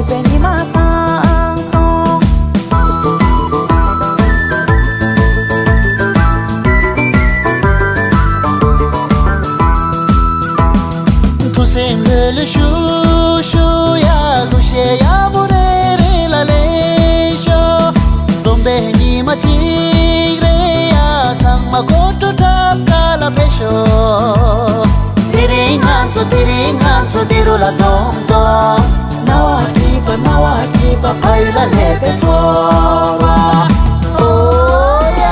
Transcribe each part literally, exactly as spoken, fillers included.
པའི་ཉི་མ་སང་སོང་། ཐུགས་སེམས་ལྷོད་ལྷོད་ཤུགས་ཤུགས་ཡ། གླུ་གཞས་ཡག་པོ་རེ་རེ་ལ་ལེན་ཤོག་སྟོན་པའི་ཉི་མ་གཅིག་རེ་ཡ། ཚང་མ་སྒོ་འགྲོ་ཐབ་ཀ་ལ་ཕེབས་ཤོག་དེ་རིང་ང་ཚོ་དེ་རིང་ང་ཚོ་འདི་རུ་ལ་འཛོམས་འཛོམས། སྣང་བ་སྐྱིད་པ་སྣང་བ་སྐྱིད་པ་ཕ་ཡུལ་ལ་སླེབས་པའི་ཚོར་བ། ཨོ་ཡ།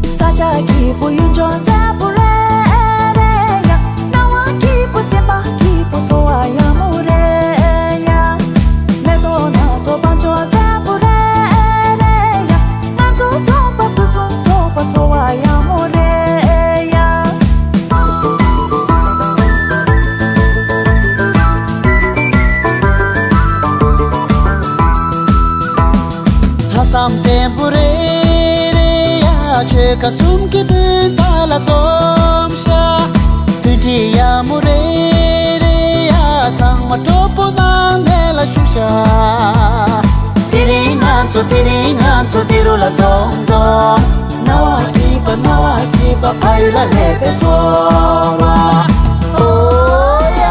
ས་ཆ་སྐྱིད་པོ་ཡུལ་ལྗོངས་མཛེས་པོ་རེ་རེ་ཡ། སྣང་བ་སྐྱིད་པོ་སེམས་པ་སྐྱིད་པོ་འཚོ་བ་ཡག་མོ་རེད་ཡ། མེ་ཏོག་སྣ་ཚོགས་བང་མཛོད་མཛེས་པོ་རེ་རེ་ཡ། ང་ཚོ་ཚོགས་པ་ཕུན་སུམ་ཚོགས་པ་འཚོ་བ་ཡག་མོ་རེད་ཡ། ལྷག་བསམ་བརྟན་པོ་རེ་རེ་ཡ། ཆོལ་ཁ་གསུམ་གྱི་སྤུན་ཟླ་ལ་འཛོམས་ཤག་མཐུན་སྒྲིལ་ཡག་མོ་རེ་རེ་ཡ། ཚང་མ་སྤྲོ་པོ་ངང་ནས་ལ་བཞུགས་ཤག་དེ་རིང་ང་ཚོ་དེ་རིང་ང་ཚོ་འདི་རུ་ལ་འཛོམས་འཛོམས། སྣང་བ་སྐྱིད་པ་སྣང་བ་སྐྱིད་པ་ཕ་ཡུལ་ལ་སླེབས་པའི་ཚོར་བ། ཨོ་ཡ།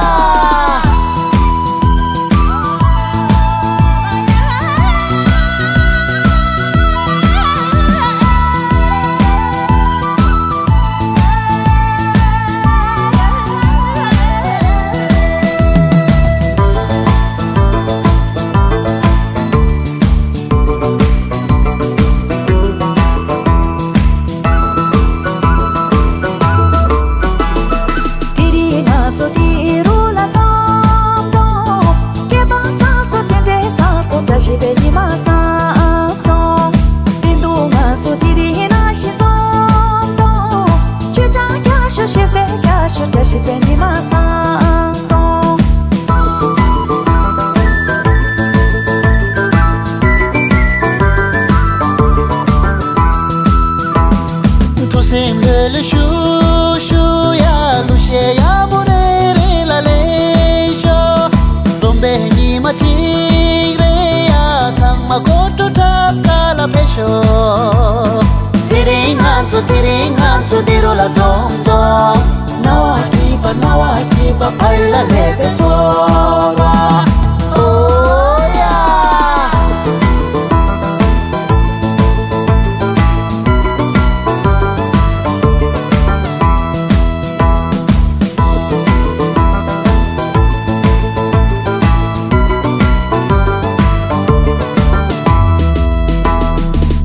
དེ་རིང་ང་ཚོ་འདི་རུ་ལ་འཛོམས་འཛོམས། སྐྱེ་འཕགས་བཟང་སོང་རྟེན་འབྲེལ་བཟང་སོང་བཀྲ་ཤིས་པའི་ཉི་མ་སང་སོང་། བདེན་སྡུག་ང་ཚོ་དེ་རིང་ནང་བཞིན་འཛོམས་འཛོམས། མཆོད་ཆང་རྒྱག་ཤོག་ཞལ་ཟས་རྒྱག་ཤོག་བཀྲ་ཤིས་པའི་ཉི་མ་སང་སོང་། ཐུགས་སེམས་ལྷོད་ལྷོད་ཤུགས་ཤུགས་ཡ། གླུ་གཞས་ཡག་པོ་རེ་རེ་ལ་ལེན་ཤོག་སྟོན་པའི་ཉི་མ་གཅིག་རེ་ཡ། ཚང་མ་སྒོ་འགྲོ་ཐབ་ཀ་ལ་ཕེབས་ཤོག་དེ་རིང་ང་ཚོ་དེ་རིང་ང་ཚོ་འདི་རུ་ལ་འཛོམས་འཛོམས། སྣང་བ་སྐྱིད་པ་སྣང་བ་སྐྱིད་པ་ཕ་ཡུལ་ལ་སླེབས་པའི་ཚོར་བ། ཨོ་ཡ།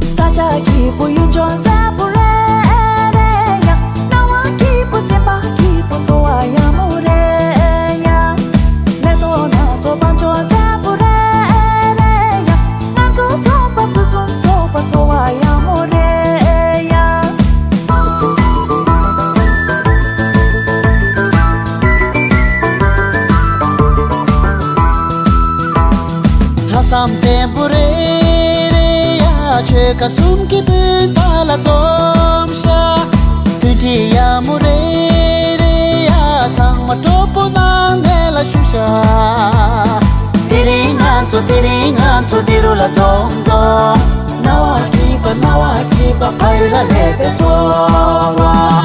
ས་ཆ་སྐྱིད་པོ་ཡུལ་ལྗོངས་མཛེས་པོ་རེད་ཡ། སྣང་བ་སྐྱིད་པོ་སེམས་པ་སྐྱིད་པོ་འཚོ་བ་ཡག་མོ་རེད་ཡ། མེ་ཏོག་སྣ་ཚོགས་བང་མཛོད་མཛེས་པོ་རེད་རེད་ཡ། ང་ཚོ་ཚོགས་པ་ཕུན་སུམ་ཚོགས་པ་འཚོ་བ་ཡག་མོ་རེད་ཡ། ལྷག་བསམ་བརྟན་པོ་རེ་རེ་ཡ། ཆོལ་ཁ་གསུམ་གྱི་སྤུན་ཟླ་ལ་འཛོམས་ཤག་མཐུན་སྒྲིལ་ཡག་མོ་རེ་རེ་ཡ། ཚང་མ་སྤྲོ་པོ་ངང་ནས་ལ་བཞུགས་ཤག་དེ་རིང་ང་ཚོ་དེ་རིང་ང་ཚོ་འདི་རུ་ལ་འཛོམས་འཛོམས། སྣང་བ་སྐྱིད་པ་སྣང་བ་སྐྱིད་པ་ཕ་ཡུལ་ལ་སླེབས་པའི་ཚོར་བ།